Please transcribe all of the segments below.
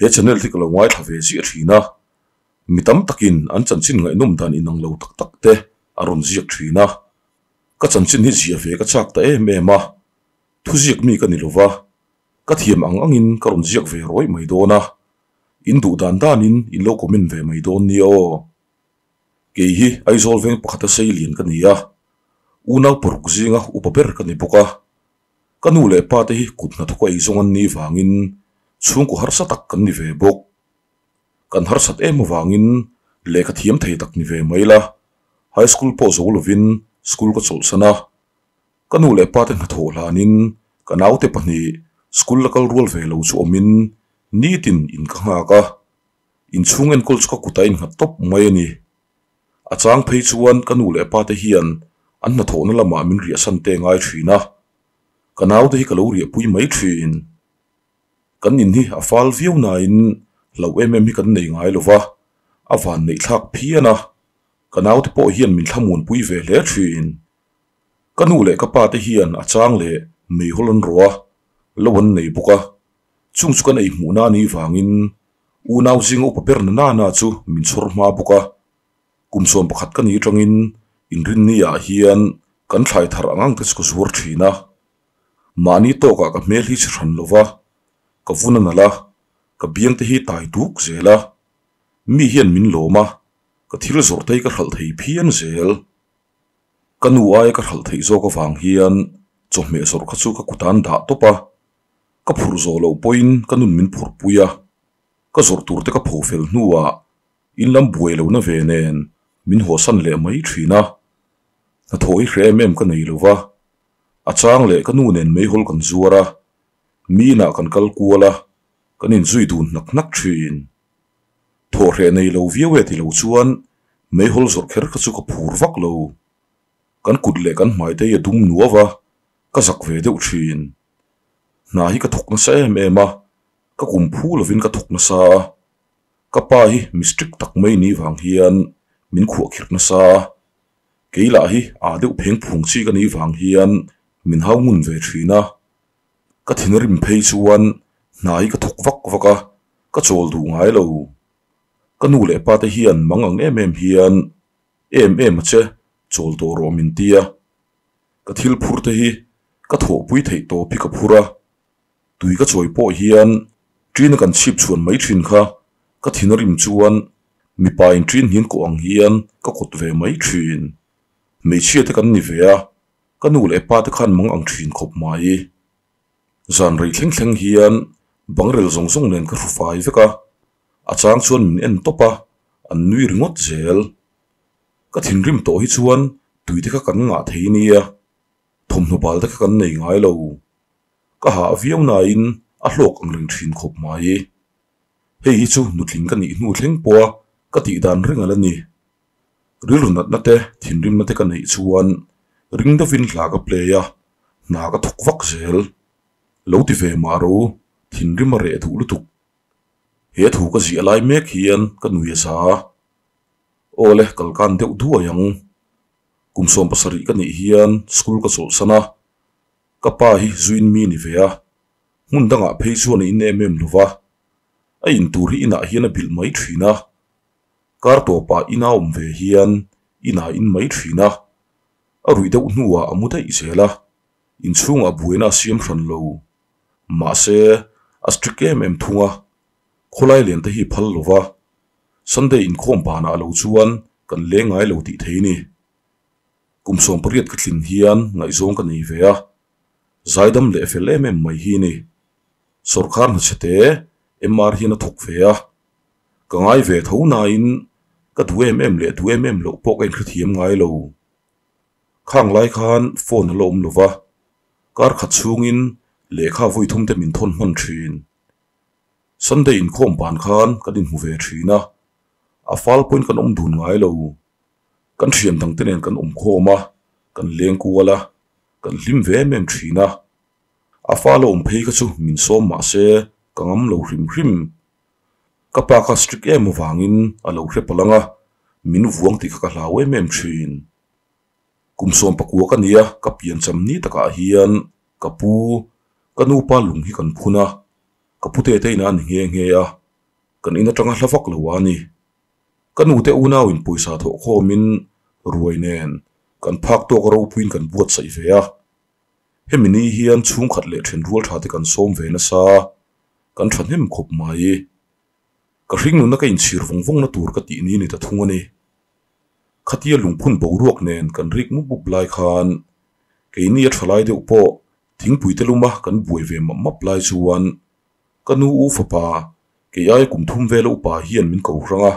He channel hi ka lo ngaithla ve ziah thin a, mi tam takin an chanchin ngaihnawm dan inang lo tak tak te a rawn ziak thin a. Ka chanchin hi ziah ve ka chak ta em em a, thuziak mi ka ni lo va, ka thiam ang angin ka rawn ziak ve rawih mai dawn a, in duh dan danin in lo comment ve mai dawn nia aw. Kei hi Aizawl veng pakhata sei lian ka ni a, unau paruk zinga upa ber ka ni bawk a. Ka nu leh pa te hi kut hnathawk a eizawng an nih vangin chhungkaw harsa tak kan ni ve bawk. Kan harsat em avangin lehkha thiam thei tak ni ve mai la, high school pawh zo lovin school ka chawlhsan a. Ka nu leh pa te hnathawh hlanin ka naute pahnih school la kal rual ve lo chu awmin nitin in ka nghak a. Inchhung enkawl chu ka kut a innghat tawp mai a ni. A chang phei chuan ka nu leh pa te hian an hnathawhna lamah min riahsan te ngai thin a, ka naute hi ka lo riahpui mai thin. Kan in hi a fal viau nain hlauh em em hi kan nei ngai lo va, a van neih thlak phian a, ka naute pawh hian min thlamuanpui ve hle thin. Ka nu leh ka pa te hian a chang leh meihawl an rawh a, lo an nei bawk a, chung chu kan ei hmuhna a nih vangin Unau zinga upa ber na nana chu min chhawr hma bawk a, kum 11 ka ni atangin inrinni ah hian kan thlai thar ang ang te chu ka zuar thin a. Mahni tawkah ka hmel hi chhe hran lova, ka vun a nalh a, ka biang te hi tai duk zel a. Mi hian min lawm a, ka thil zawrh te hi ka hralh thei phian zel. Ka nu aia ka hralh theih zawk avang hian chawhmeh zawrh kha chu ka kut an dah tawp a. Ka phurh zawh loh pawhin ka nun min phurh pui a, ka zawrh tur te ka pho fel hnuah in lam buai lohna ve nen min hawsan leh mai thin a. Hnathawh hi hreh em em ka nei lo va, a chang leh ka nu nen meihawl kan zuar a, mi inah kan kal kual a, kan inzui dun hnak hnak thin. Thawh hreh nei lo viau e ti lo chuan meihawl zawrh kher kha chu ka phur vak lo. Kan kut leh kan hmai te hi a dum nuau va, ka zak ve deuh thin. Hna hi ka thawk nasa em em a, ka kum phu lovin ka thawk nasa a. Ka pa hi mi strict tak mai ni vang hian min khuahkhirh nasa a. Kei lah hi aa deuh pheng phung chi ka nih vang hian min hau ngun ve thin a. Ka thinrim phei chuan hna hi ka thawk vak vak a, ka chawl duh ngai lo. Ka nu leh pa te hian mang ang em em hian em em a che chawl tawh rawh min ti a. Ka thil phur te hi ka thawhpui theih tawp hi ka phur a, tui ka chawi pawh hian ṭina kan chhip chhuan mai ṭhin kha ka thin a rim chuan mipa in ṭin hnin kawh ang hian ka kawt ve mai ṭhin. Hmeichhia te kan ni ve a, ka nu leh pa te khan mang ang ṭhin khawp mai. Zan rei thleng thleng hian bangrel zawng zawng nen ka hru fai vek a, a chang chuan min en tawp a, an nui ringawt zel. Ka thinrim tawh hi chuan tui te kha kan ngah thei nia, thawmhnaw bal te kha kan nei ngai lo. Ka hah viau nain a hlawk ang reng thin khawp mai. Hei hi chu nutling ka nih hnu thleng pawha ka tih dan reng a la ni. Rilru natna te, thinrimna te ka neih chuan ring deuhin hla ka play a, hna ka thawk vak zel. Lo ti ve mah ro, thinrim a reh duh lutuk. He thu ka ziah lai mek hian ka nui a za. Awle kalkan deuh duai ang. Kum 17 ka nih hian school ka chawlhsan a, ka pa hi zuin mi ni ve a, hmun dangah phei chuan a in em em lo va, a in tur hi inah hian a bilh mai thin a, kar tawpah ina awm ve hian inah in mai thin a, a ruih deuh hnuah a mu daih zel a, inchhungah buaina a siam hran lo. Mahse, a strict em em thung a, khawlai lian te hi phal lo va, Sunday inkhawm banah lo chuan kan leng ngai lo tih thei ni. Kum 18 ka tlin hian ngaihzawng ka nei ve a, zaidam leh fel em em mai hi ni. Sawrkar hna te MR hian a thawk ve a, ka ngai ve tho nain ka duh em em leh duh em em loh pawh ka inhrethiam ngai lo. Khang lai khan phone a la awm lo va, kar khat chhungin lehkha vawi thum te min thawn hman thin. Sunday inkhawm ban khan kan inhmu ve thin a, a fal pawhin kan awm dun ngai lo. Kan thian dang te nen kan awm khawm a, kan leng kual a, kan hlim ve em em thin a. A fal a awm phei kha chu min sawm mah se ka ngam lo hrim hrim. Ka pa kha strict em avangin a lo hre palh ang a, min vuang tih kha ka hlau em em thin. Kum 19 ka nia, ka piancham ni takah hian ka pu, ka nupa lung hi kan phun a. Ka pu te te ina a ni nghe nghe a. Kan in atanga hla vak lo a ni. Ka nu te unauin pawisa thawh khawmin ruai nen kan phak tawk ropuiin kan buatsaih ve a. Hemi ni hian chhungkhat leh then rual tha te kan sawm ve nasa, kan thahnem khawp mai. Ka hring nuna ka inchhir vawng vawng na tur ka tih ni ni ta thung a ni. Khatia lungphun boruak nen kan rik mup mup lai khan keini a tha lai deuh pawh thingpui te luma kan buai ve map map lai chuan ka nu u fapa kei aia kum thum vela upa hian min ko hrang a,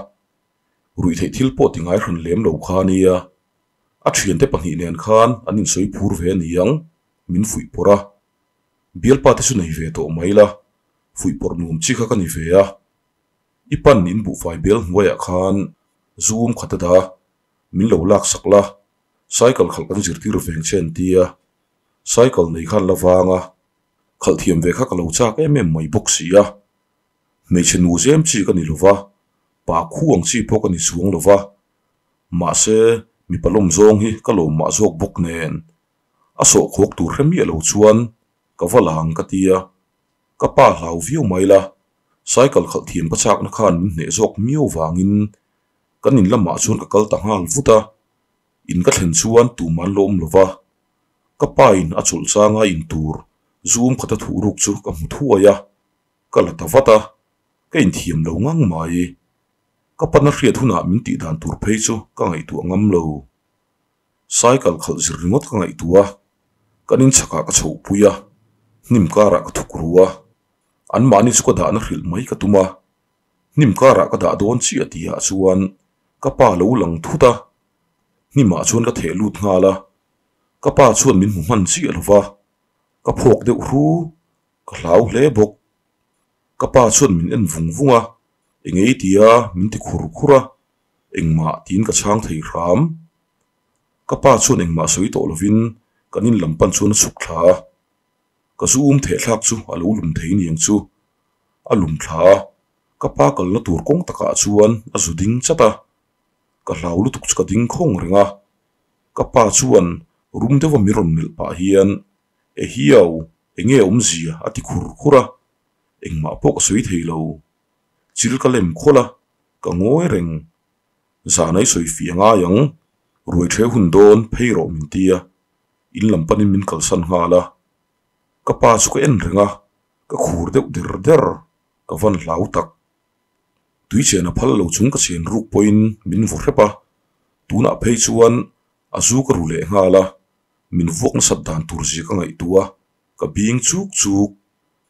ruihtheih thil pawh ti ngai hran lem lo kha nia. A thiante pahnih nen khan an insawi phur ve a niang, min fuih pawrh a. Bialpa te chu nei ve tawh mai la, fuih pawrh nuam chi kha ka ni ve a. I pan in buhfai bel hnuaiah khan zum khat a da, min lo lak sak la, cycle khalh kan zirtir veng che an ti a. Cycle nei khan la vang a, khalh thiam ve kha ka lo chak em em mai bawk si a. Hmeichhe nu zem chi ka ni lo va, pa khu ang chi pawh ka ni chuang lo va. Mahse, mipa lawm zawng hi ka lawm mah zawk bawk nen, a sawhkhawk tur hre miah lo chuan ka va lang ka ti a, ka pa hlau viau mai la, cycle khalh thiam ka chakna khan min hneh zawk miau vangin kan in lamah chuan ka kal ta nghal vut a, in ka thlen chuan tum an la awm lo va, ka pa in a chawlh changa in tur zum khat a thuh ruk chu ka hmu thuai a, ka la ta vat a, ka inthiam lo ngang mai. Ka pana hriat hunah min tih dan tur phei chu ka ngaihtuah ngam lo. Cycle khalh zir ringawt ka ngaihtuah a, kan inchhakah ka chhohpui a, hnim karah ka thuk ru a, anmahni chu ka dahna hrilh mai ka tum a, hnim karah ka dah dawn chiah tihah chuan ka pa lo lang thut a, hnimah chuan ka theh lut nghal a, ka pa chuan min hmu hman chiah lo va, ka phawk deuh hru, ka hlau hle bawk. Ka pa chuan min en vung vung a, eng ei tia min ti khur khur a, engmah tiin ka chhang thei hram. Ka pa chuan engmah sawi tawh lovin kan in lam pan chuan a chhuk thla a, ka zu um theh thlak chu a lo lum thei niang chu. A lum thla a, ka pa kalna tur kawng takah chuan a zu ding chat a, ka hlau lutuk chu ka ding khawng reng a. Ka pa chuan rum deuha mi rawn melh pah hian, Ehiau, enge awmzia? a ti khur khur a, engmah pawh ka sawi thei lo. Chil ka lem khawlh a, ka ngawi reng. Zan a i sawi fih a ngai ang, ruai ṭhe hun dawn phei rawh min ti a, in lam panin min kalsan nghal a. Ka pa chu ka en reng a, ka khur deuh der der, ka van hlau tak. Tui chen a phal lo chung ka chen ruk pawhin min vaw hrep a, tunah phei chuan a zu ka ru leh nghal a, min vuak nasat dan tur zia ka ngaihtuah a, ka bing chuk chuk,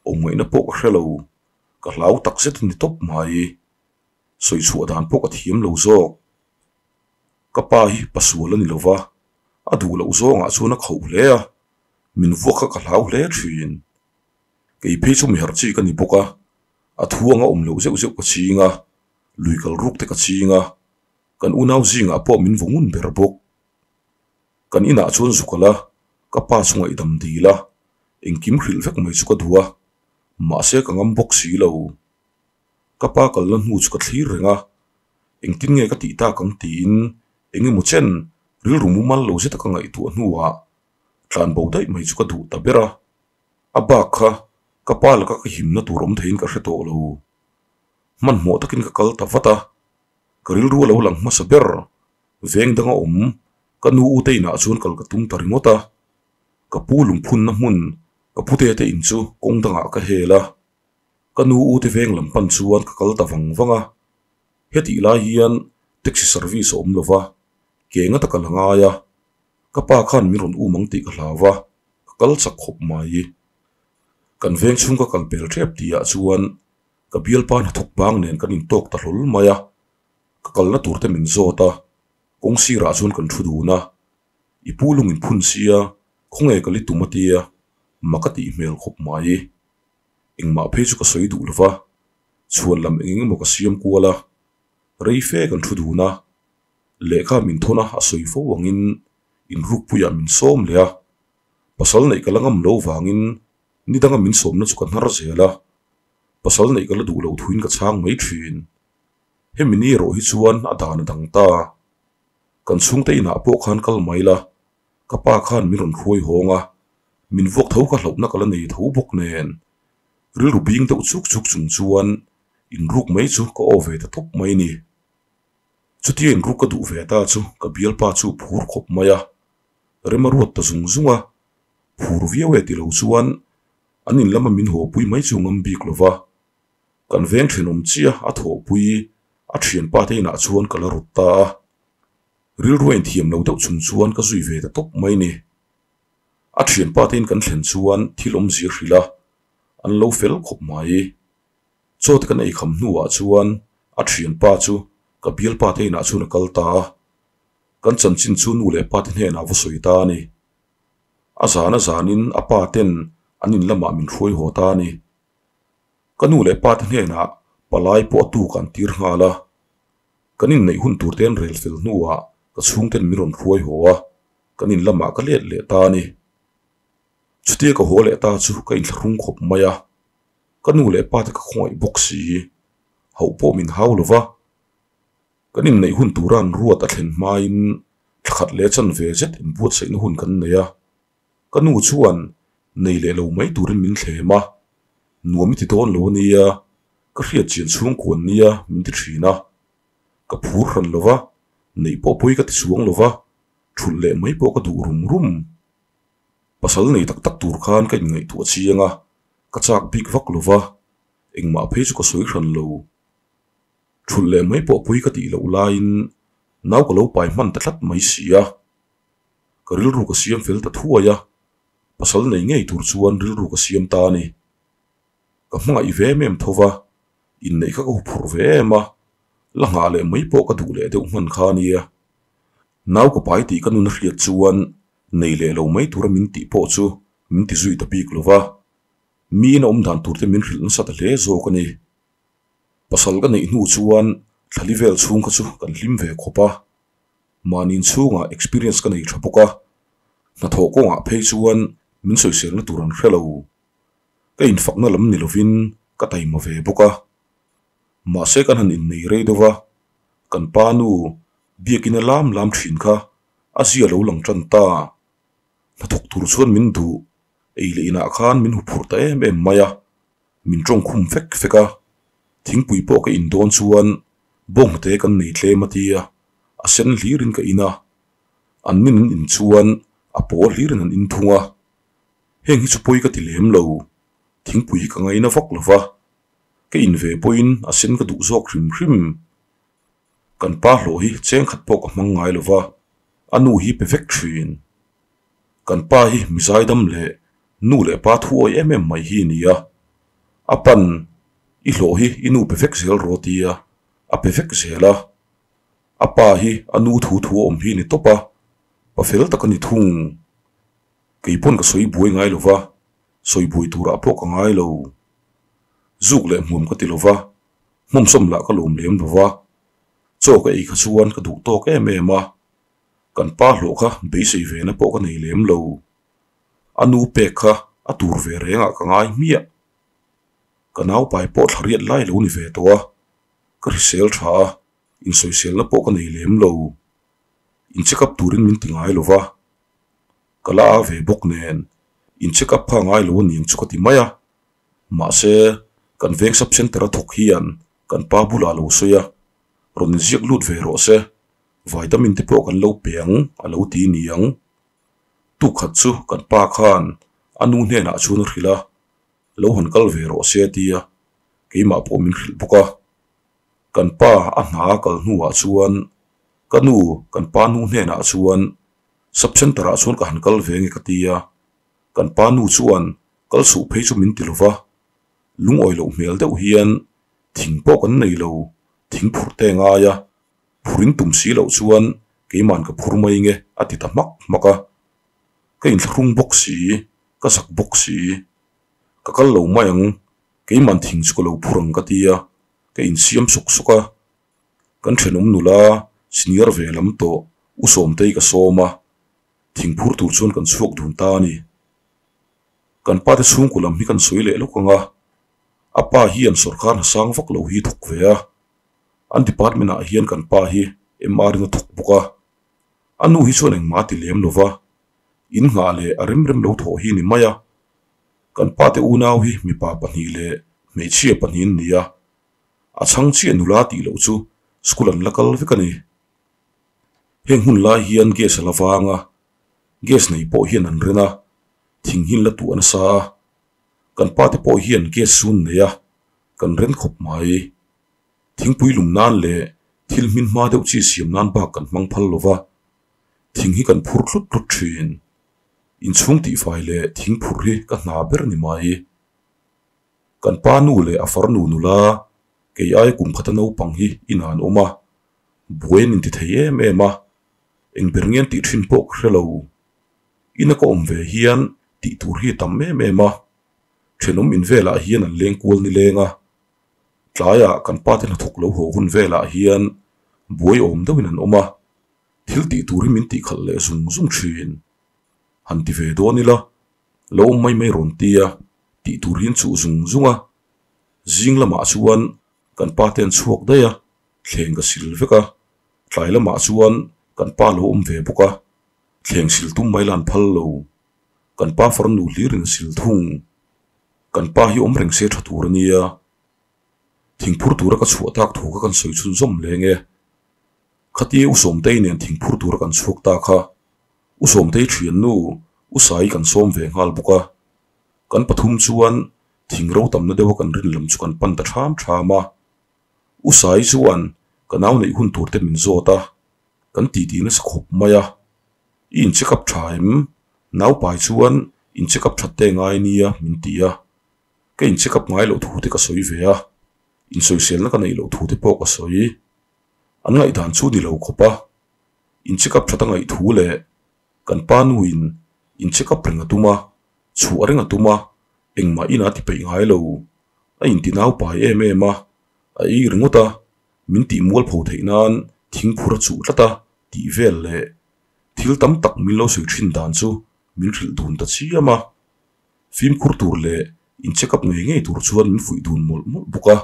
awmngaihna pawh ka hre lo. Ka hlau tak zet a ni tawp mai. Sawi chhuah dan pawh ka thiam lo zawk. Ka pa hi pasual a ni lo va, a duh loh zawngah chuan a khauh hle a, min vuak kha ka hlau hle thin. Kei phei chu mi harh chi ka ni bawk a, a thu anga awm loh zeuh zeuh ka ching a, lui kal ruk te ka ching a, kan unau zingah pawh min vaw ngun ber bawk. Kan inah chuan zuk ala, ka pa chu ngaihdam dil a, engkim hrilh vek mai chu ka duh a, mahse ka ngam bawk si lo. Ka pa kalna hnu chu ka thlir reng a, engtin nge ka tih tak ang tiin eng emaw chen rilru mumal lo zeta ka ngaihtuah hnuah tlan bo daih mai chu ka duh ta ber a, a bak kha ka pa laka ka himna tur awm theiin ka hre tawh lo. Hmanhmawh takin ka kal ta vat a, ka rilru a lo lang hmasa ber Veng danga awm ka nu u te inah chuan kal ka tum ta ringawt a, ka pu lungphunna hmun ka pute te in chu kawng dangah ka hel a, ka nu u te veng lam pan chuan ka kal ta vang vang a. Hetih lai hian taxi service a awm lo va, ke nga ta kal a ngai a, ka pa khan min rawn um ang tih ka hlau va, ka kal chak khawp mai. Kan veng chhung ka kal pel tep tihah chuan ka bialpa hnathawk bang nen kan intawk ta hlawl mai a. Ka kalna tur te min zawt a, kawng sirah chuan kan thu dun a, i pu lung in phun sia, khawnge ka li tum a tia, mak a tih hmel khawp mai. Engmah phei chu ka sawi duh lova, chhuan lam eng eng emaw ka siam kual a, rei fe kan thu dun a, lehkha min thawn a a sawi fo angin inrukpuiah min sawm leh a, pasal neih ka la ngam lo vangin ni danga min sawmna chu ka hnar zel a, pasal neih ka la duh lo thuin ka chhang mai thin. Hemi ni erawh hi chuan a dan a dang ta. Kan chhungte inah pawh khan kal mai la, ka pa khan min rawn hruai hawng a, min vuak tho ka hlauhna ka la nei tho bawk nen. Rilru bing deuh chuk chuk chung chuan Inruk mai chu ka aw ve ta tawp mai ni. Chutia inruk ka duh ve ta chu ka bialpa chu phur khawp mai a, rem a ruat ta zung zung a, phur viau e ti lo chuan an in lama min haw pui mai chu ngam bik lo va. Kan veng thenawm chiah a thawhpui a thianpa te inah chuan ka la rawt ta a. Rilru a inthiam lo deuh chung chuan ka zui ve ta tawp mai ni. A thianpa te in kan thlen chuan thil awmzia hrilh a, an lo fel khawp mai. Chaw te kan ei kham hnuah chuan a thianpa chu ka bialpa te inah chuan a kal ta a, kan chanchin chu nu leh pa te hnenah va sawi ta a ni. A zan a zanin a pa ten an in lamah min hruai haw ta a ni. Ka nu leh pa te hnenah palai pawh a tuk an tir nghal a, kan inneih hun tur te an rel fel hnuah ka chhungten min rawn hruai haw a, kan in lamah ka let leh ta a ni. Chutia ka haw leh ta chu ka inthlahrung khawp mai a, ka nu leh pa te ka khawngaih bawk si, hauh pawh min hau lo va. Kan inneih hun tura an ruat a thlen hmain thla khat leh chan ve zet inbuatsaihna hun kan nei a, ka nu chuan nei leh lo mai turin min thlem a, nuam i ti dawn lo ania, ka hriat chian chhungkuan nia min ti thin a, ka phur hran lo va, neih pawh pawi ka ti chuang lo va, thulh leh mai pawh ka duh rum rum. Pasal nei tak tak tur khan ka inngaihtuah chiang a, ka chak bik vak lo va, engmah phei chu ka sawi hran lo. Thulh leh mai pawh pui ka tih loh laiin nau ka lo pai hman ta tlat mai si a. Ka rilru ka siam fel ta thuai a, pasal nei ngei tur chuan rilru ka siam ta a ni. Ka hmangaih ve em em tho va, inneih kha ka huphurh ve em a, la nghah leh mai pawh ka duh leh deuh hman kha a nia. Nau ka pai tih ka nun a hriat chuan nei leh lo mai tura min tih pawh chu min ti zui ta bik lo va, miin a awm dan tur te min hrilh nasa ta hle zawk a ni. Pasal ka neih hnu chuan thlali vel chhung kha chu kan hlim ve khawp a, mahni inchhungah experience ka nei tha bawk a, hnathawh kawngah phei chuan min sawiselna tur an hre lo. Ka infakna lam ni lovin ka taima ve bawk a, mahse kan han innei rei deuh va, kan pa nu biakina lam lam thin kha a zia lo lang tan ta. Hnathawk tur chuan min duh, ei leh inah khan min huphurh ta em em mai a, min tawngkhum fek fek a, thingpui pawh ka in dawn chuan bawnghnute kan nei tlem a tia, a sen hlirin ka in a, an min an in chuan a pawl hlirin an in thung a, heng hi chu pawi ka ti lem lo, thingpui hi ka ngaina vak lo va, ka in ve pawhin a sen ka duh zawk hrim hrim. Kan pa hlawh hi cheng khat pawh ka hmang ngai lo va, a nu hi pe vek thin. Kan pa hi mizaidam leh nu leh pa thuawi em em mai hi a ni a. A pan, I hlawh hi i nu pe vek zel rawh tia a pe vek zel a. A pa hi a nu thu thu a awm hi a ni tawp a, pa fel tak a ni thung. Kei pawn ka sawi buai ngai lo va, sawi buai turah pawh ka ngai lo. Zuk leh hmuam ka ti lo va, Hmawmsawm lah ka lawm lem lo va, chaw ka ei kha chuan ka duh tawk em em a, kan pa hlawh kha beisei ve na pawh ka nei lem lo. A nu pek kha a tur ve rengah ka ngai hmiah. Ka naupai pawh thla riat lai lo ni ve tawh a, ka hrisel tha a, insawiselna pawh ka nei lem lo. In check up turin min ti ngai lo va, ka la a ve bawk nen in check up kha ngai lo a niang chu ka ti mai a. Mahse, kan veng sub centre a thawk hian kan pa bulah lo sawi a, rawn inziak lut ve rawh se, vitamin te pawh kan lo pe ang a lo ti ni ang. Tukkhat chu kan pa khan a nu hnenah chuan a hrilh a, lo han kal ve rawh se a ti a, keimah pawh min hrilh bawk a. Kan pa a hna a kal hnuah chuan ka nu kan pa nu hnenah chuan sub centre ah chuan ka han kal ve nge ka ti a, kan pa nu chuan Kal suh phei chu min ti lo va, lungawi loh hmel deuh hian thing pawh kan nei lo, thing phurh te ngai a, phur in tum si loh chuan keiman ka phur mai nge a ti ta hmak hmak a. Ka inthlahrung bawk si, ka zak bawk si. Ka kal lo mai ang, keiman thing chu ka lo phur ang ka ti a, ka insiam sawk sawk a. Kan thenawm nula senior ve lam tawh U Sawmtei ka sawm a, thing phur tur chuan kan chhuak dun ta a ni. Kan pa te chhungkaw lam hi kan sawi leh lawk ang a, a pa hian sawrkar hna sang vak lo hi thawk ve a, an department ah hian kan pa hi MR in a thawk bawk a, a nu hi chuan engmah a ti lem lo va, in nghah leh a rem rem lo thawh hi ni mai a, kan pa te unau hi mipa pahnih leh hmeichhia pahnih an ni a. A chhang chiah nula tih loh chu school an la kal vek a ni. Heng hun lai hian gas a la vang a, gas nei pawh hian an ren a, thing hi an la tuah nasa a. Kan pa te pawh hian gas sun nei a, kan ren khawp mai. Thingpui lum nan leh thil hmin hma deuh chi siam nan bak kan hmang phal lo va, thing hi kan phur tlut tlut thin. Inchhung tihfai leh thing phur hi ka hna ber ni mai. Kan pa nu leh a farnu nula kei ai kum khata naupang hi inah an awm a, buai an inti thei em em a, eng ber nge an tih thin pawh ka hre lo. Ina ka awm ve hian tih tur hi a tam em em a, thenawm in velah hian an leng kual nileng a, tlaiah kan pa te hnathawk lo haw hun velah hian buai awm deuhin an awm a, thil tih tur hi min tihkhalh leh zung zung thin. Han ti ve dawn ila, lo awm mai mai rawn tia tih tur hian chuh zung zung a, zing lamah chuan kan pa te an chhuak daih a, thleng ka sil vek a, tlai lamah chuan kan pa lo awm ve bawk a, thleng sil tum mai la an phal lo, kan pa farnu hlir in a sil thung, kan pa hi awm reng se tha tur a nia, thingphur tura ka chhuah tak thu kha kan sawi chhunzawm leng e, khatia U Sawmtei nen thingphur tura kan chhuak ta kha. U Sawmtei thiannu U Sai kan sawm ve nghal bawk a, kan pathum chuan thing ro tamna deuha kan rin lam chu kan pan ta ṭham ṭham a. U Sai chuan ka nau neih hun tur te min zawt a, kan titi nasa khawp mai a. I in check up ṭha em? Nau pai chuan in check up ṭhat te ngai nia min ti a. Ka in check up ngai loh thu te ka sawi ve a, insawiselna ka neih loh thu te pawh ka sawi. An ngaihdan chu ni lo khawp a. In check up that a ngaih thu leh kan pa nuin in check up reng a tum a, chhuah reng a tum a, engmah ina ti peih ngai lo. A inti nau pai em em a, a ei ringawt a, min tih mualpho theih nan thingphur a chuh tlat a tih vel leh thil tam tak min lo sawi thin dan chu min hrilh dun ta chiam a. Fimkhur tur leh in check up ngei ngei tur chuan min fuih dun mawlh mawlh bawk a.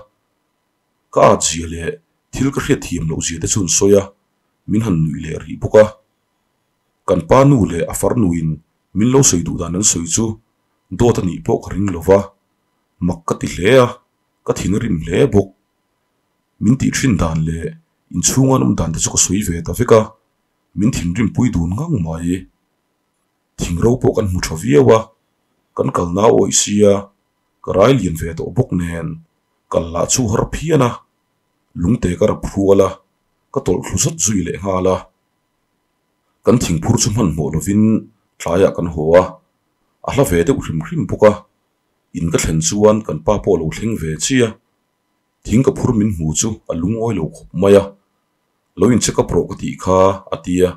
Ka at zia leh thil ka hriat thiam loh zia te chu an sawi a, min han nuih leh rih bawk a. Kan pa nu leh a farnuin min lo sawi duh dan an sawi chu dawt a nih pawh ka ring lo va, mak ka ti hle a, ka thin a rim hle bawk. Min tih thin dan leh inchhunga an awm dan te chu ka sawi ve ta vek a, min thinrimpui dun ngang mai. Thing ro pawh kan hmu tha viau a, kan kalna a awih sia, ka rai lian ve tawh bawk nen kal lah chu har phian a, lungte ka rap hrual a, ka tawlh thlu zat zui leh nghal a. Kan thingphur chu hmanhmawh lovin tlaiah kan haw a, a hla ve deuh hrim hrim bawk a, in ka thlen chuan kan pa pawh a lo thleng ve chiah. Thing ka phur min hmu chu a lungawi lo khawp mai a, lo in check up rawh ka tih kha a ti a,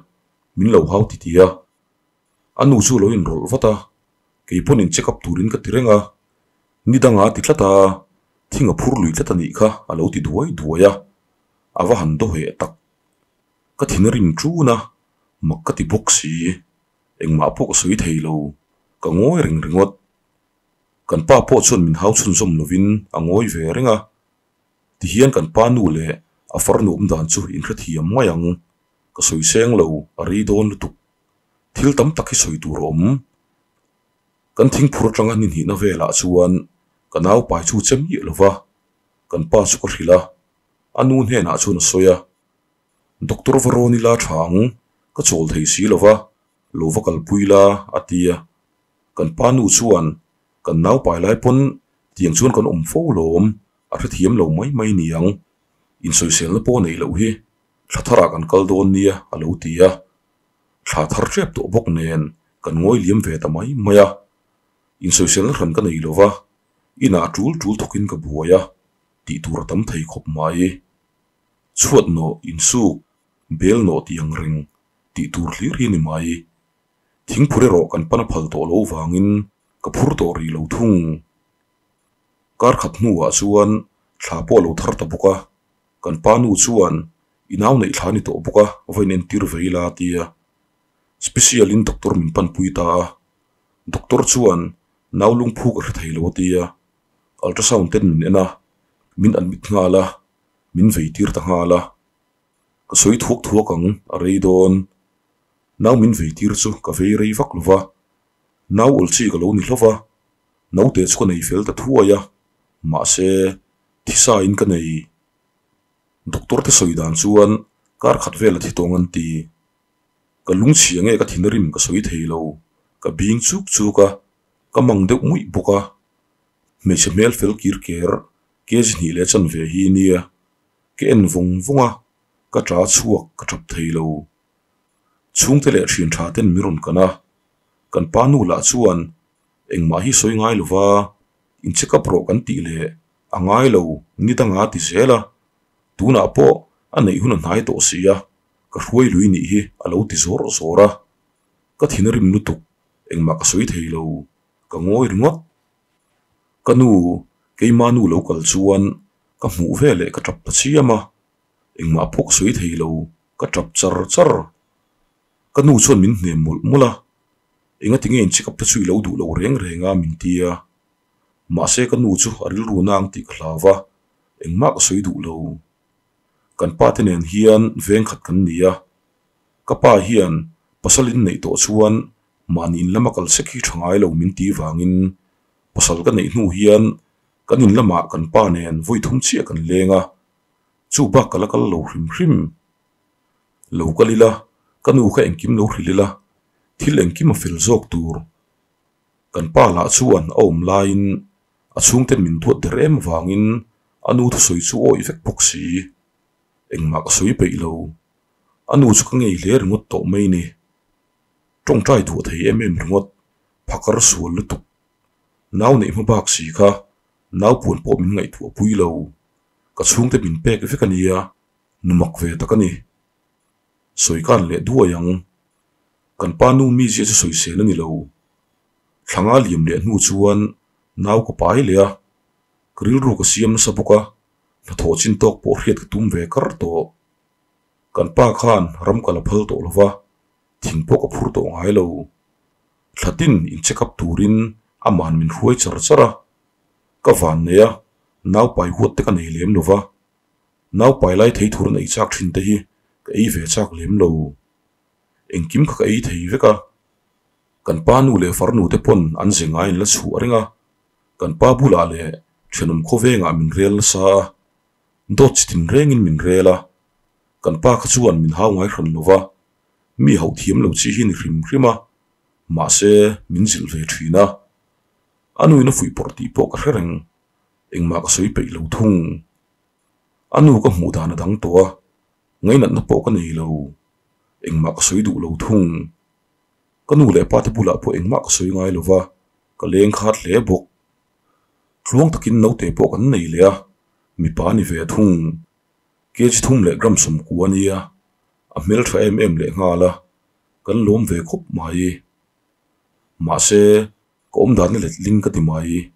min lo hau ti ti a. A nu chu lo inrawlh vat a, kei pawn in check up turin ka ti reng a, ni danga ti tlat a, thing a phur lui tlat a nih kha a lo ti duai duai a, a va han daw heh tak. Ka thin a rim ṭun a, mak ka ti bawk si, engmah pawh ka sawi thei lo, ka ngawi reng ringawt. Kan pa pawh chuan min hau chhunzawm lovin a ngawi ve reng a, tihian kan pa nu leh a farnu awm dan chu inhrethiam mai ang, ka sawi seng lo, a rei dawn lutuk. Thil tam tak hi sawi tur a awm. Kan thingphur atanga ni hnihna velah chuan ka nau pai chu che miah lo va, kan pa chu ka hrilh a, a nu hnenah chuan a sawi a, Doctor va rawn ila tha ang, ka chawl thei si lo va, lo va kalpui la a ti a. Kan pa nu chuan kan nau pai lai pawn tiang chuan kan awm fo lawm, a hrethiam lo mai mai niang, insawiselna pawh neih loh hi thla tharah kan kal dawn nia a lo ti a. Thla thar hrep tawh bawk nen kan ngawi liam ve ta mai mai a, insawiselna hran ka nei lo va, inah tul tul thawkin ka buai a, tih tur a tam thei khawp mai. Chhuat nawh, insuk, bel nawh tih ang reng tih tur hlir hi a ni mai. Thingphur erawh kan pan a phal tawh lo vangin ka phur tawh rih lo thung. Kar khat hnuah chuan thla pawh a lo thar ta bawk a, kan pa nu chuan I nau neih thla ni tawh bawk a, va in entir ve ila a ti a. Special in doctor min panpui ta a. Doctor chuan nau lungphu ka hre thei lo a ti a. Ultrasound ten min en a, min admit nghal a, min vei tir ta nghal a. Ka sawi thuak thuak ang, a rei dawn. Nau min vei tir chu ka vei rei vak lo va. Nau awl chi ka lo ni hlauh va, naute chu ka nei fel ta thuai a, mahse, thisa in ka nei. Doctor te sawi dan chuan kar khat vel a thi tawng an ti. Ka lungchhia nge ka thinrim ka sawi thei lo, ka bing chuk chuk a, ka mang deuh muih bawk a. Hmeichhe hmel fel kir ker kg hnih leh chanve hi nia. Ka en vawng vawng a, ka ta chhuak ka tap thei lo. Chhungte leh thian tha ten min rawn kan a, kan pa nu lah chuan engmah hi sawi ngai lova in check up rawh kan tih leh a ngai lo ni danga ti zel a, tunah pawh a neih hun a hnai tawh si a, ka hruai lui nih hi a lo ti zawr zawr a, ka thin a rim lutuk engmah ka sawi thei lo, ka ngawi ringawt. Ka nu keima nu lo kal chuan ka hmuh veleh ka tap ta chiam a, engmah pawh ka sawi thei lo, ka tap char char. Ka nu chuan min hnem mawlh mawlh a, engati nge in check up te chu i lo duh lo reng reng a min ti a. Mahse ka nu chu a rilru na ang tih ka hlau va, engmah ka sawi duh lo. Kan pa te nen hian veng khat kan ni a, ka pa hian pasal in neih tawh chuan mahni in lama kal sek hi tha ngai lo min ti vangin pasal ka neih hnu hian kan in lamah kan pa nen vawi thum chiah kan leng a, chu bak ka la kal lo hrim hrim. Lo kal ila, ka nu kha engkim lo hrilh ila, thil engkim a fel zawk tur. Kan pa lah chuan a awm laiin a chhungten min duat der em avangin a nu thusawi chu awih vek bawk si. Engmah ka sawi peih lo. A nu chu ka ngei hle ringawt tawh mai ni. Tawngtai duah thei em em ringawt, phakar sual lutuk. Nau neih hma bak si kha nau puan pawh min ngaihtuah pui lo. Ka chhungte min pek vek a nia, nu mak ve tak a ni. Sawi kan leh duai ang. Kan pa nu mizia chu sawisel a ni lo. Thlanga liam leh hnu chuan nau ka pai leh a, ka rilru ka siam nasa bawk a, hnathawh chin tawk pawh hriat ka tum ve kar tawh. Kan pa khan ram ka la phal tawh lo va, thing pawh ka phur tawh ngai lo. Thlatin in check up turin aman min hruai char char a, ka van nei a, nau pai huat te ka nei lem lo va, nau pai lai thei thur an ei chak thin te hi ka ei ve chak lem lo. Engkim kha ka ei thei vek a, kan pa nu leh farnu te pawn an ze ngai an la chhuah reng a, kan pa bulah leh thenawm khawvengah min rel nasa a, dawt chi tin rengin min rel a, kan pa kha chuan min hau ngai hran lo va, mi hauh thiam lo chi hi ni hrim hrim a, mahse min zilh ve thin a. A nuin a fuih pawrh tih pawh ka hre reng, engmah ka sawi peih lo thung. A nu ka hmuh dan a dang tawh a, ngainatna pawh ka nei lo, engmah ka sawi duh lo thung. Ka nu leh pa te bulah pawh engmah ka sawi ngai lo va, ka leng khat hle bawk. Tluang takin naute pawh kan nei leh a, mipa a ni ve thung. Kg thum leh gram sawmkua a nia, a hmeltha em em leh nghal a, kan lawm ve khawp mai. Mahse, ka awm dan a let ling ka ti mai.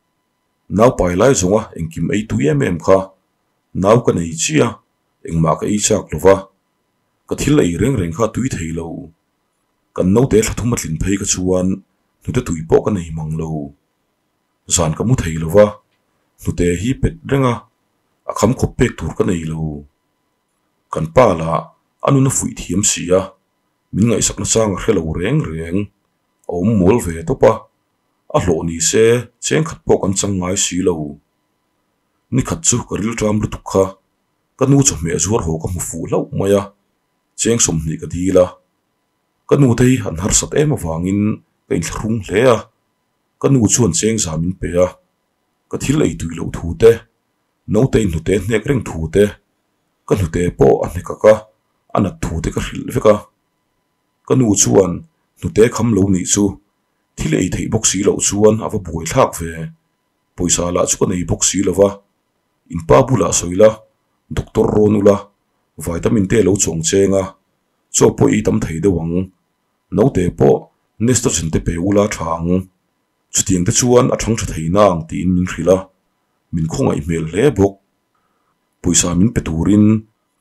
Nau pai lai zawnga engkim ei tui em em kha nau ka nei chiah a, engmah ka ei chak lo va, ka thil ei reng reng kha a tui thei lo. Kan naute thla thum a tlin phei ka chuan hnute tui pawh ka nei mang lo. Zan ka mu thei lo va, hnute hi pet reng a, a kham khawp pek tur ka nei lo. Kan pa lah a nun a fuih thiam si a, min ngaihsak nachang a hre lo reng reng, a awm mawl ve tawp a, a hlawh ni se cheng khat pawh kan chang ngai si lo. Ni khat chu ka rilṭam lutuk kha, ka nu chawhmeh zuar haw ka hmu fuh hlauh mai a, cheng sawmhnih ka dil a. Ka nu te hi an harsat em avangin ka inthlahrung hle a, ka nu chuan cheng za min pe a, ka thil ei tui loh thu te, naute inhnute hnek reng thu te, ka hnute pawh a hnekak a, a nat thu te ka hrilh vek a. Ka nu chuan hnute kham lo nih chu thil ei theih bawk si loh chuan a va buai thlak ve. Pawisa lah chu ka nei bawk si lo va, in pa bulah sawi la, doctor rawn ula, vitamin te lo chawng cheng a, chaw pawh ei tam thei deuh ang. Naute pawh Nestogen te pe ula tha ang. Chutiang te chuan a thang tha thei na ang tiin min hrilh a, min khawngaih hmel hle bawk. Pawisa min pe turin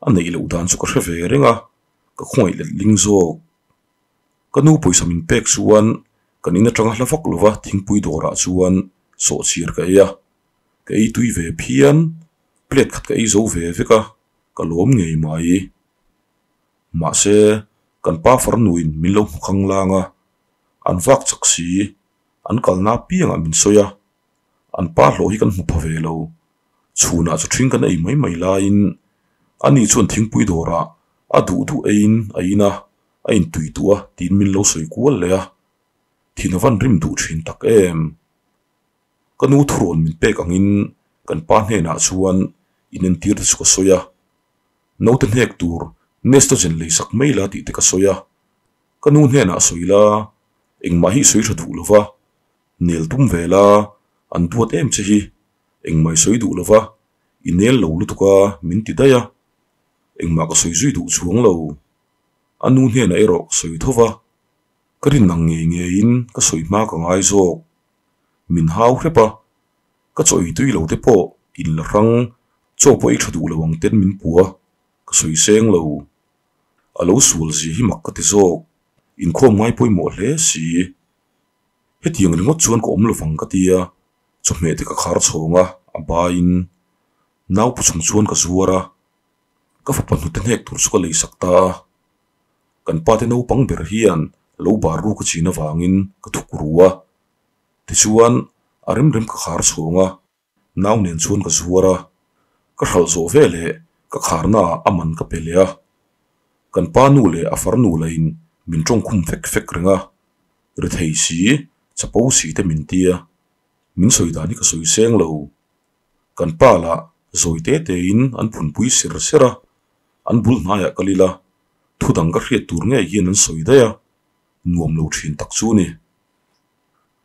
a neih loh dan chu ka hre ve reng a, ka khawngaih let ling zawk. Ka nu pawisa min pek chuan kan in atanga hla vak lova thingpui dawrah chuan sawhchir ka ei a, ka ei tui ve phian, plate khat ka ei zo ve vek a, ka lawm ngei mai. Mahse, kan pa farnuin min lo hmu khang lang a, an vak chak si, an kalna apiangah min sawi a, an pa hlawh hi kan hmu pha ve lo. Chhunah chu ṭhing kan ei mai mai laiin Ani chuan thingpui dawrah a duh duh eiin a in a, a intui duh a tiin min lo sawi kual leh a. Thin a van rim duh thin tak em. Ka nu thurawn min pek angin kan pa hnenah chuan inentir te chu ka sawi a. Naute hnek tur Nestogen lei sak mai la tih te ka sawi a. Ka nu hnenah sawi la, engmah hi i sawi tha duh lo va, nel tum ve la, an duat em che hi, engmah i sawi duh lo va, i nel lo lutuk a min ti daih a. Engmah ka sawi zui duh chuang lo. A nu hnenah erawh ka sawi tho va, ka rin ang ngei ngeiin ka sawi hma ka ngai zawk. Min hau hrep a, ka chaw ei tui lo te pawh in la hrang, chaw pawh ei tha duh lo ang ten min pu a, ka sawi seng lo. A lo sual zia hi mak ka ti zawk, inkhawm ngai pawimawh hle si. Hetiang ringawt chuan ka awm lovang ka ti a, chawhmeh te ka khar chhawng a, a baiin nau pu chung chuan ka zuar a, ka fapa hnute hnek tur chu ka lei sak ta a. Kan pa te naupang ber hian lo bar ruk a chin avangin ka thuk ru a, tichuan a rem rem ka khar chhawng a, nau nen chuan ka zuar a, ka hralh zawh veleh ka kharna ah a man ka pe leh a. Kan pa nu leh a farnu lahin min tawngkhum fek fek reng a, rethei si, chapo si te min ti a, min sawi dan hi ka sawi seng lo. Kan pa lah zawi te tein an phunpui ser ser a, an bul hnaiah kal ila, thu dang ka hriat tur ngei hian an sawi daih a, nuam lo thin tak chu ni.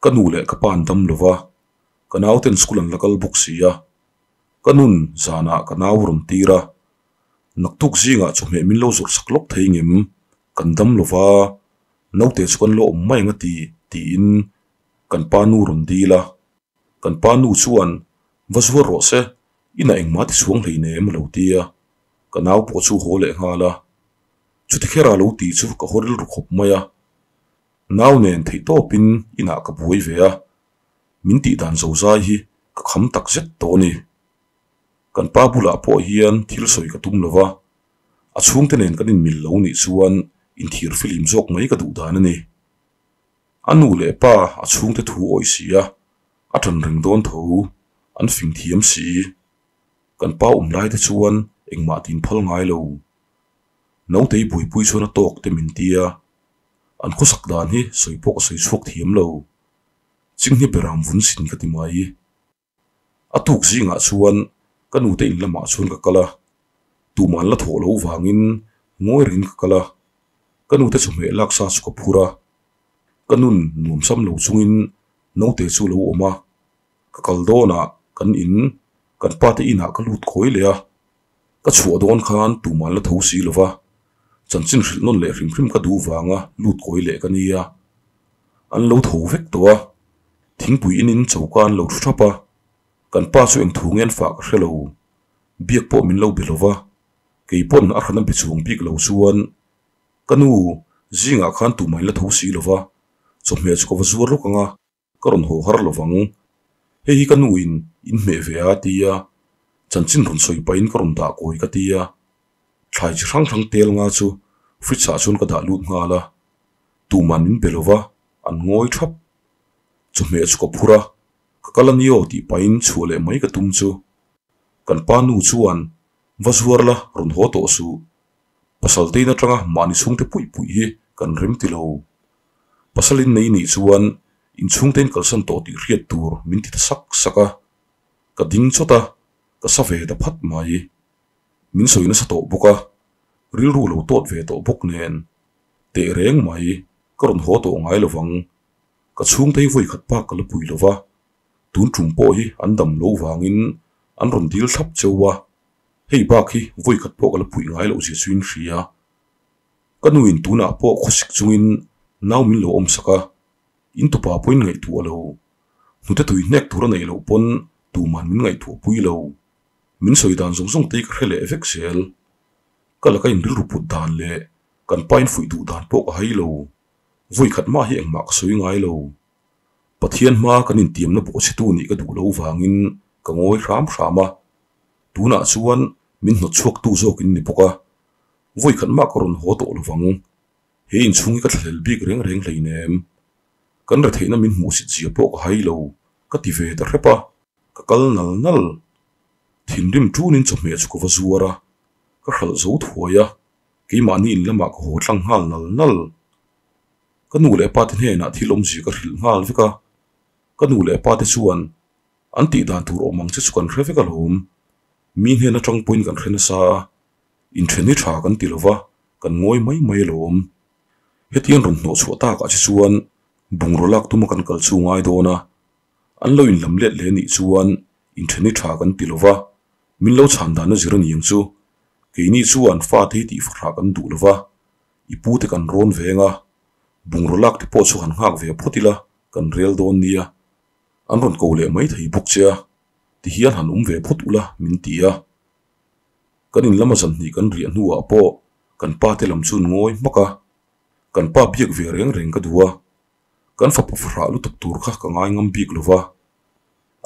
Ka nu leh ka pa an dam lo va, ka nauten school an la kal bawk si a, ka nun zanah ka nau rawn tir a, naktuk zingah chawhmeh min lo zawrh sak lawk thei ngem, kan dam lo va, naute chu kan lo awm mai ang a ti, tiin kan pa nu rawn dil a, kan pa nu chuan va zuar rawh se, inah engmah ti chhuang hleinem a lo ti a, ka nau pawh chu haw leh nghal a, chuti khera lo tih chu ka haw rilru khawp mai a, nau nen theihtawpin inah ka buai ve a. Min tih dan zo zai hi ka kham tak zet tawh a ni. Kan pa bulah pawh hian thil sawi ka tum lo va, a chhungte nen kan inmil lo nih chuan inthir filim zawk mai ka duh dan a ni. A nu leh pa a chhungte thu awih si a, a tan reng dawn tho, an fing thiam si. Kan pa awm lai te chuan engmah tin phal ngai lo. Nautei buaipui chuan a tawk te min ti a, an khawsak dan hi sawi pawh ka sawi chhuak thiam lo. Chinghi beram vun sin ka ti mai. A tuk zingah chuan ka nute in lamah chuan ka kal a, tuman la thawh loh vangin ngawi rengin ka kal a, ka nute chawhmeh laksa chu ka phur a, ka nun nuam sam lo chungin naute chu lo awm a, ka kal dawnah kan in kan pate inah ka lut khawi leh a, ka chhuah dawn khan tuman la tho si lova, chanchin hrilh nawn leh hrim hrim ka duh vanga lut kawi leh ka nia. An lo tho vek tawh a, thingpui inin choka an lo thu thap a, kan pa chu engthu nge an fah ka hre lo, biak pawh min lo be lova, kei pawn a hran a be chuang bik lo chuan ka nu zingah khan tumah in la tho si lova, chawhmeh chu ka va zuar lawk ang a. Ka rawn haw har lovang. Hei hi ka nu in in hmeh ve a ti a, chanchin rawn sawi pahin ka rawn dah kawi ka ti a. Thlai chi hrang hrang tel nga chu fridge ah chuan ka dah lut nghal a, tuman min be lova an ngawi thap. Chawhmeh chu ka phur a, ka kal a ni aw tih pahin chhuah leh mai ka tum chu. Kan pa nu chuan va zuar la rawn haw tawh suh. Pasal te in atanga mahni chhungte puih puih hi kan rem ti lo. Pasal in nei nih chuan inchhungte in kalsan tawh tih hriat tur min ti ta sak sak a, ka ding chawt a, ka sa ve ta phat mai. Min sawi nasa tawh bawk a, rilru lo tawt ve tawh bawk nen teh reng mai ka rawn haw tawh ngai lovang. Ka chhungte hi vawi khat bak ka la pui lova, tun tum pawh hi an dam lo vangin an rawn dil thlap cheu a, hei bak hi vawi khat pawh ka la puih ngai loh zia chu in hria. Ka nuin tunah pawh khawsik chungin nau min lo awm sak a, in tupa pawhin ngaihtuah lo. Hnute tui hnek tur a neih loh pawn tuman min ngaihtuah pui lo. Min sawi dan zawng zawng te hi ka hre leh vek zel. Ka laka in rilru put dan leh kan pa in fuih duh dan pawh ka hai lo. Vawi khat mah hi engmah ka sawi ngai lo. Pathian hma kan intiamna bawhchhetu nih ka duh lo vangin ka ngawi hram hram a. Tunah chuan min hnawt chhuaktu zawk in ni bawk a, Vawi khat mah ka rawn haw tawh lovang. He inchhung hi ka thlahlel bik reng reng hleinem. Kan retheihna min hmuhsit zia pawh ka hai lo, ka ti ve ta hrep a. Ka kal nal nal. Thinrim tunin chawhmeh chu ka va zuar a. Ka hralh zo thuai a, keimahni in lamah ka haw tlang nghal nal nal. Ka nu leh pa te hnenah thil awmzia ka hrilh nghal vek a, ka nu leh pa te chuan an tih dan tur awm ang che chu kan hre vek alawm. Mi hnen atang pawhin kan hre nasa a, inthen hi tha kan ti lova, kan ngawi mai mai alawm. Hetiang rawn hnawh chhuah takah che chuan bungraw lak tuma kan kal chu ngai dawn a, an lo inlam let leh nih chuan inthen hi tha kan ti lova, min lo chhan dan a zir a ni ang chu. Keini chuan fate hi tih fahrah kan duh lova, i pute kan rawn veng a, bungraw lak te pawh chu han nghak ve phawt ila kan rel dawn nia. An rawn ko leh mai thei bawk che a, tihian han awm ve phawt ula min ti a. Kan in lama zanhnih kan riah hnuah pawh kan pa te lam chu an ngawi hmak a, kan pa biak ve reng reng ka duh a, kan fapa fahrah lutuk tur kha ka ngai ngam bik lova.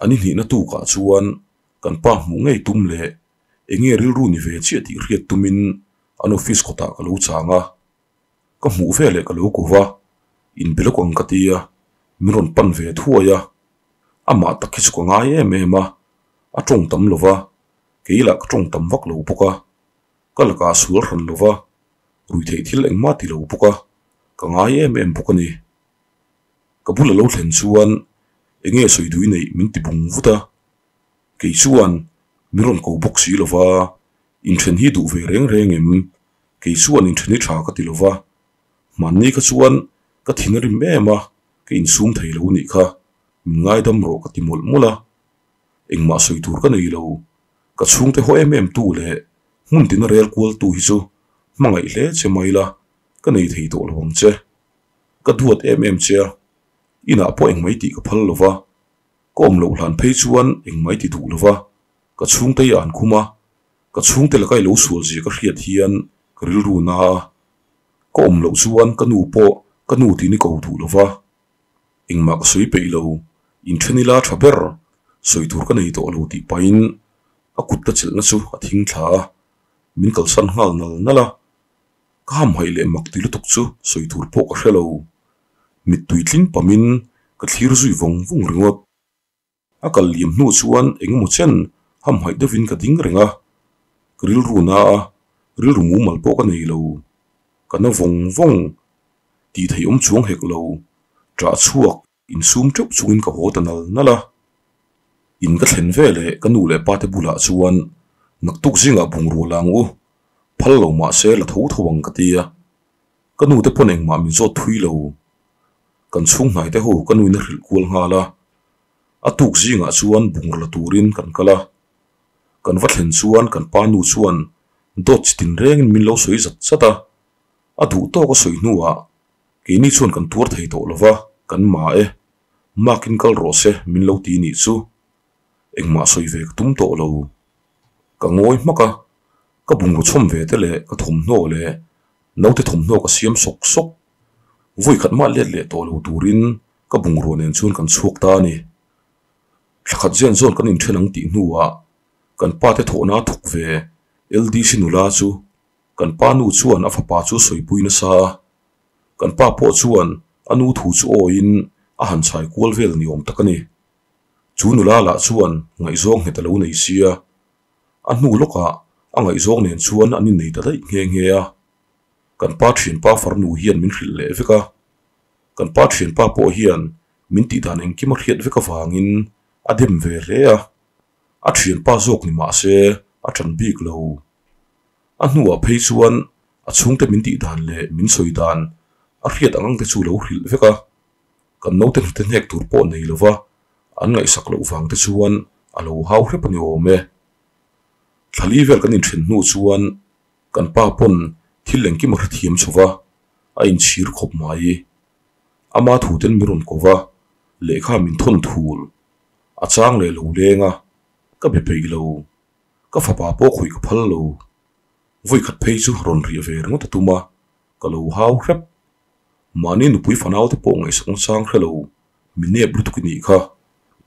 An inhnihna tukah chuan kan pa hmuh ngei tum leh eng nge rilru ni ve chiah tih hriat tumin an office kawtah ka lo chang a, ka hmuh veleh ka lo ko va, inbe lawk ang ka ti a, min rawn pan ve thuai a, amah tak hi chu ka ngai em em a, a tawng tam lova, kei lah ka tawng tam vak lo bawk a, ka lakah a sual hran lova, rui theih thil engmah ti lo bawk a, ka ngai em em bawk a ni. Ka bula lo thlen chuan eng nge sawi duh i neih min ti bung vut a, kei chuan min rawn ko bawk si lova, inthen hi duh ve reng reng em? Kei chuan inthen hi tha ka ti lova, hmanni kha chuan ka thin a rim em a, ka insum thei lo nih kha, min ngaidam rawh ka ti mawlh mawlh a, engmah sawi tur ka nei lo, ka chhungte haw em em tu leh hmun tina rel kual tu hi chu hmangaih hle che mai la, ka nei thei tawh lo ang che. Ka duat em em che a, inah pawh engmai tih ka phal lo va, ka awm loh hlan phei chuan engmai ti duh lo va, ka chhungte hi an khum a, ka chhungte laka i lo sual zia ka hriat hian ka rilru na a, ka awm loh chuan ka nu pawh ka nu tih ni ko duh lo va, engmah ka sawi peih lo, inthen ila tha ber, sawi tur ka nei tawh lo tih pahin a kut ka chelhna chu a thing thla a, min kalsan nghal nal nal a. Ka hamhaih leh mak ti lutuk chu sawi tur pawh ka hre lo. Mittui tling pamin ka thlir zui vawng vawng ringawt. A kal liam hnu chuan eng emaw chen hamhaih deuhin ka ding reng a. Ka rilru na a, rilru mumal pawh ka nei lo. Ka na vawng vawng. Tih theih awm chuang hek lo. Ṭah chhuak insum teuh chungin ka haw ta nal nal a. In ka thlen ve leh ka nu leh pa te bulah chuan naktuk zingah bungrua la ang u, phal lo mah se la tho tho ang ka ti a. Ka nu te pawn engmah min zawt thui lo. Kan chhung hnai te ho ka nuin a hrilh kual nghal a. A tuk zingah chuan bungrua la turin kan kal a. Kan va thlen chuan kan pa nu chuan dawt chi tinrengin min lo sawi zat zat a. A duh tawk a sawi hnuah Keini chuan kan tuar thei tawh lova, kan ma e. Makin kal rawh se min lo ti nih chu. Engmah sawi ve ka tum tawh lo. Ka ngawi hmak a, ka bungraw chhawm ve te leh ka thawmhnaw leh naute thawmhnaw ka siam sawk sawk. Vawi khat mah let leh tawh lo turin ka bungrua nen chuan kan chhuak ta a ni. Thla khat zen zawn kan inthen ang tih hnuah kan pate thawhna a thawk ve LDC nula chu Kan pa nu chuan a fapa chu sawipui nasa a, kan pa pawh chuan a nu thu chu awiin a han chhai kual vel ni awm tak a ni. Chu nula lah chuan ngaihzawng nghet a lo nei sia, a hnu lawkah a ngaihzawng nen chuan an innei ta daih nghe nghe a. Kan pa thianpa farnu hian min hrilh leh vek a, kan pa thianpa pawh hian min tihdan engkim a hriat vek avangin a dem ve hle a, a thianpa zawk ni mah se a ṭan bik lo. A hnuah phei chuan a chhungte min tih dan leh min sawi dan a hriat ang ang te chu lo hrilh vek a, kan naute hnute hnek tur pawh nei lova an ngaihsak loh vang te chuan a lo hau hrep a ni awm e. Thlali vel kan inthen hnu chuan kan pa pawn thil engkim a hrethiam chho va, a inchhir khawp mai. Ama thuten min rawn ko va, lehkha min thawn thul a chang leh lo leng a, ka be peih lo. Ka fapa pawh khawih ka phal lo. Vawi khat phei chu rawn riah ve ringawt a tum a, ka lo hau hrep. Mahni nupui fanau te pawh ngaihsak nachang hre lo, mi nep lutuk i nih kha.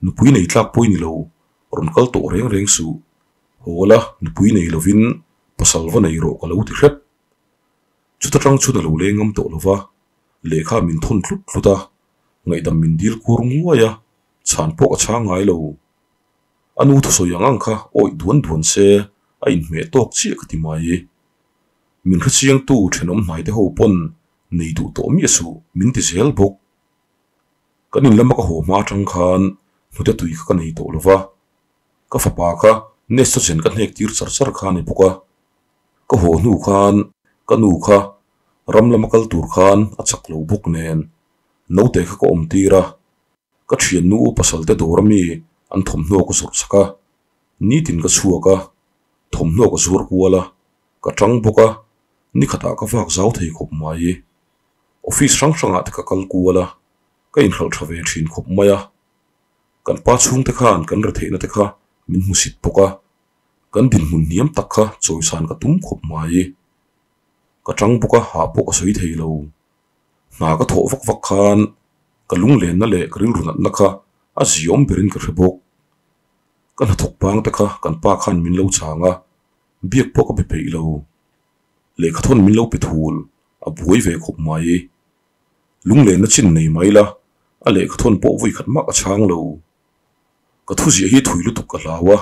Nupui nei tlak pawh i ni lo, rawn kal tawh reng reng suh. Haw la, nupui nei lovin pasal va nei rawh ka lo ti hrep. Chuta tang chhun a lo leng ngam tawh lo va, lehkha min thawn tlut tlut a, ngaihdam min dil kur nguai a, chhan pawh ka chhang ngai lo. A nu thusawi ang ang kha awih duan duan se a inhmeh tawk chiah ka ti mai. Min hrechiangtu thenawm hnaite ho pawn nei duh tawh miah suh min ti zel bawk. Kan in lama ka haw hma atang khan hnute tui kha ka nei tawh lo va, ka fapa kha Nestogen ka hnek tir char char kha a ni bawk a. Ka haw hnu khan ka nu kha ram lama kal tur khan a chak lo bawk nen naute kha ka awm tir a, ka thiannu pasal te dawr ami an thawmhnaw ka zawrh chak a, nitin ka chhuak a, thawmhnaw ka zuar kual a, ka tang bawk a, nikhatah ka vak zau thei khawp mai. Office hrang hrangah te ka kal kual a, ka inhralh tha ve thin khawp mai a. Kan pa chhungte khan kan retheihna te kha min hmusit bawk a, kan dinhmun hniam tak kha chawisan ka tum khawp mai. Ka tang bawk a, hah pawh ka sawi thei lo. Hna ka thawh vak vak khan ka lunglenna leh ka rilru natna kha a ziawm berin ka hre bawk. Ka hnathawk pang te kha kan pa khan min lo chang a, biak pawh ka be peih lo. Lehkhathawn min lo pe thul, a buai ve khawp mai. Lunglenna chin nei mai la, a lehkhathawn pawh vawi khat mah ka chhang lo. Ka thuziah hi thui lutuk ka hlau a,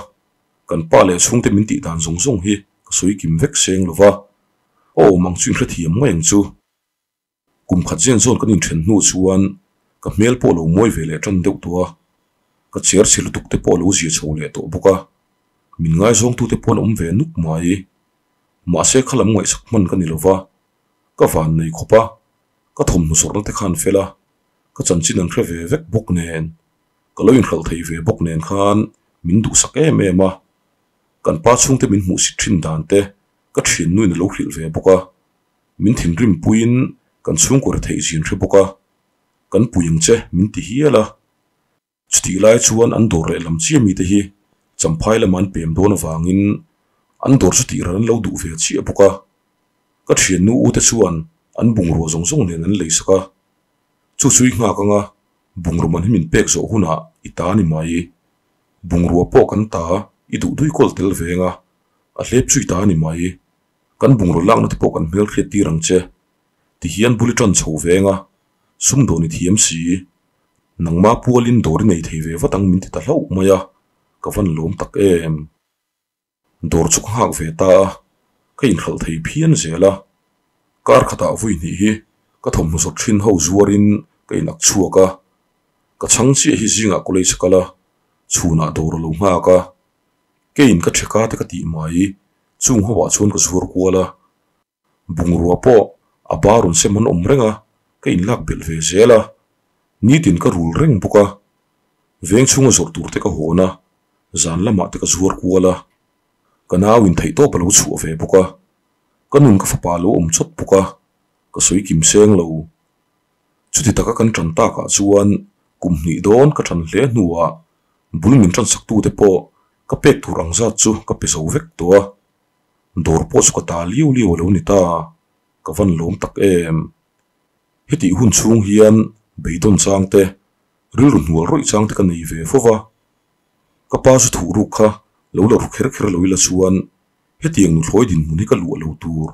kan pa leh chhungte min tih dan zawng zawng hi ka sawi kim vek seng lo va, a awm ang chu inhrethiam mai ang chu. Kum khat zen zawn kan inthen hnu chuan ka hmel pawh lo mawi ve leh tan deuh tawh a, ka cher chhe lutuk te pawh a lo zia chho leh tawh bawk a, min ngaizawngtute pawh an awm ve nuk mai. Mahse kha lam ngaihsak hman ka ni lo va, ka van nei khawp a, ka thawmhnaw zawrhna te khan fel a, ka chanchin an hre ve vek bawk nen, ka lo inhralh thei ve bawk nen khan min duhsak em em a, kan pa chhungte min hmuhsit thin dan te ka thiannuin a lo hrilh ve bawk a. Min thinrim puiin kan chhungkaw retheih zin hre bawk a, kan pui ang che min ti hial a. Chutih lai chuan an dawr leh lam chiah mite hi Champhai lama an pem dawn avangin an dawr chu tih ran an lo duh ve chiah bawk a. Ka thiannu ute chuan an bungrua zawng zawng nen an leisak a. Chu chu i nghak anga bungrua man hi min pek zawh hunah i ta ni mai. Bungrua pawh kan ta i duh dui kawl tel veng a, a hlep chu i ta ni mai. Kan bungraw lakna te pawh kan hmel hriat tir ang che. Ti hian bul i tan chho veng a, sumdawn i thiam si. Nangma pualin dawr i nei thei ve vat ang min ti ta hlauh mai a, ka van lawm tak em. Dawr chu ka nghak ve ta a, ka inhralh thei phian zel a. Kar khatah vui hnih hi ka thawmhnaw zawt thin ho zuarin ka inak chhuak a. Ka chhang chiah hi zingah college a kal a, chhunah dawr a lo nghak a. Keiin ka theka te ka tih mai, chung ho ah chuan ka zuar kual a, bungrua pawh a ba rawn sem an awm reng a, ka inlak belh ve zel a, nitin ka rul reng bawk a, veng chhunga zawrh tur te ka hawn a, zan lamah te ka zuar kual a, ka nau in theihtawp a lo chhuah ve bawk a, ka nun ka fapa a lo awm chawt bawk a, ka sawi kim seng lo. Chuti taka kan tan takah chuan kum hnih dawn ka tan hle hnuah bul min tansaktute pawh ka pek tur ang zat chu ka pe zo vek tawh a, dawr pawh chu ka ta liau liau a lo ni ta, ka van lawm tak em. Hetih hun chhung hian beidawn chang te, rilru hnual rawih chang te ka nei ve fo va, ka pa chu thuh ruk kha lo la ru kher kher lo ila chuan hetiang nuthlawi dinhmun hi ka luah lo tur,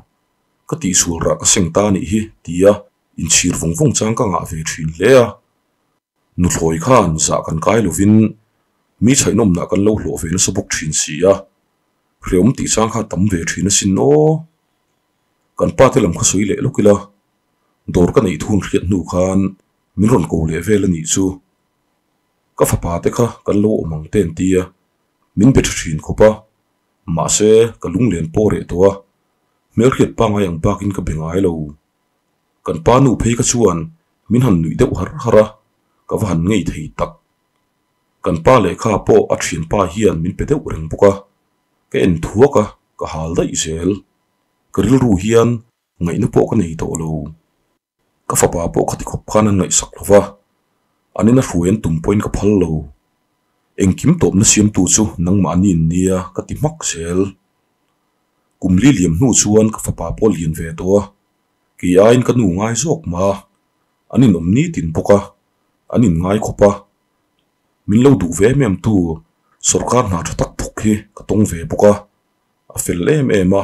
ka tihsual rah ka seng ta anih hi tia inchhir vawng vawng chang ka ngah ve thin hle a. Nuthlawi khan zah kan kai lovin mi chhaihnawmnah kan lo hlawh ve nasa bawk thin si a, hreawm tih chang kha tam ve thin asin aw. Kan pa te lam kha sawi leh lawk ila, dawr ka neih thun hriat hnu khan min rawn ko leh vel a nih chu. Ka fapa te kha kan lo awm ang te an tia, min be tha thin khawp a, mahse ka lunglen pawh reh tawh a, hmelhriat pangngai ang bakin ka be ngai lo. Kan pa nu phei kha chuan min han nuih deuh har har a, ka va han ngei thei tak. Kan pa lehkha pawh a thianpa hian min pe deuh reng bawk a, ka en thuak a, ka hal daih zel. Ka rilru hian ngaihna pawh ka nei tawh lo. Ka fapa pawh khati khawp khan an ngaihsak lo va, an ina hruai an tum pawhin ka phal lo. Engkim tawpna siamtu chu nangmahni in nia ka ti hmak zel. Kum li liam hnu chuan ka fapa pawh lian ve tawh a, kei aiin ka nu ngai zawk mah a, an inawm nitin bawk a, an inngai khawp a. Min lo duh ve em em tu sawrkar hna tha tak thawk hi ka tawng ve bawk a, a fel em em a,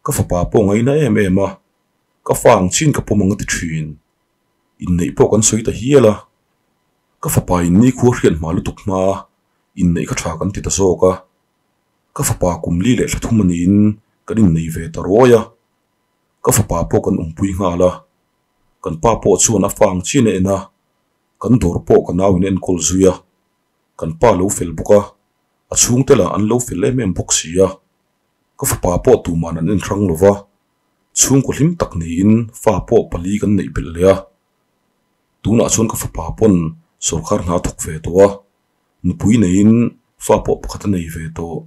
ka fapa pawh ngaina em em a, ka fa ang chin ka pawm ang a ti thin. Inneih pawh kan sawi ta hial a, ka fapa in nikhua hriat hma lutuk hma a inneih kha tha kan ti ta zawk a. Ka fapa kum li leh thla thum a niin kan innei ve ta ruai a, ka fapa pawh kan awmpui nghal a, kan pa pawh chuan a fa ang chian a en a, kan dawr pawh ka nau in a enkawl zui a, kan pa lo fel bawk a, a chhungte lah an lo fel em em bawk si a, ka fapa pawh tuman an en hrang lo va, chhungkaw hlim tak niin fa pawh pali kan neih belh leh a, tunah chuan ka fapa pawn sawrkar hna a thawk ve tawh a, nupui neiin fa pawh pakhat a nei ve tawh.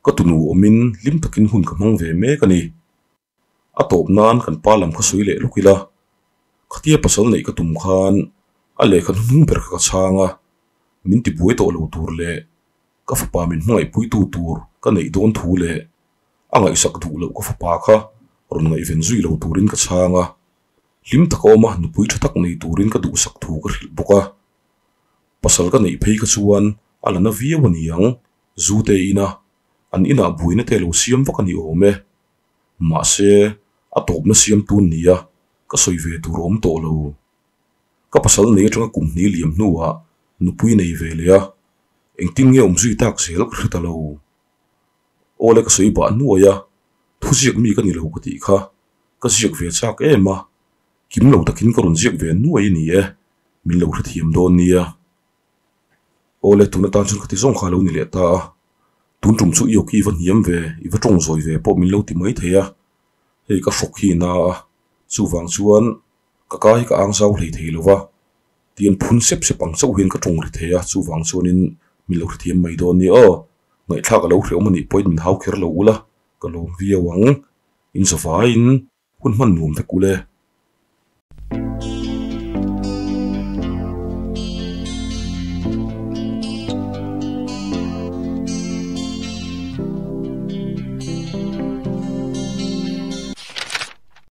Ka tunu awmin hlim takin hun ka hmang ve mek a ni. A tawp nan kan pa lam kha sawi leh lawk ila, khatia pasal neih ka tum khan a lehkha hnuhnung ber kha ka chhang a, min tibuai tawh lo tur leh ka fapa min hmangaihpuitu tur ka neih dawn thu leh a ngaihsak duh loh ka fapa kha rawn ngaihven zui lo turin ka chhang a, hlim taka awma nupui tha tak nei turin ka duhsak thu ka hrilh bawk a. Pasal ka neih phei kha chuan a la na viau a ni ang, zu te ina an inah buaina te lo siam vak a ni awm e. Mahse, a tawpna siam tun nia ka sawi ve tur a awm tawh lo. Ka pasal nei atanga kum hnih liam hnuah nupui nei ve leh a, engtin nge awm zui tak zel ka hre ta lo. Awle ka sawi bah nuai a, thuziak mi ka ni lo ka tih kha ka ziak ve chak em a, kim lo takin ka rawn ziak ve nuai a ni e, min lo hrethiam dawn nia. Awle tun atan chuan ka ti zawng kha a lo ni leh ta a, tun tum chu i awki i va hniam ve, i va tawng zawi ve pawh min lo ti mai thei a, hei ka hrawk hi na a, chuvang chuan ka ka hi ka ang zau hlei thei lo va, tian phun sep sep ang chauh hian ka tawng ri thei a, chuvang chuanin min lo hrethiam mai dawn nia aw, ngaihthlak a lo hrehawm a nih pawhin min hau kher lo ula, ka lawm viau ang, in zavaiin hun hman nuam vek ule.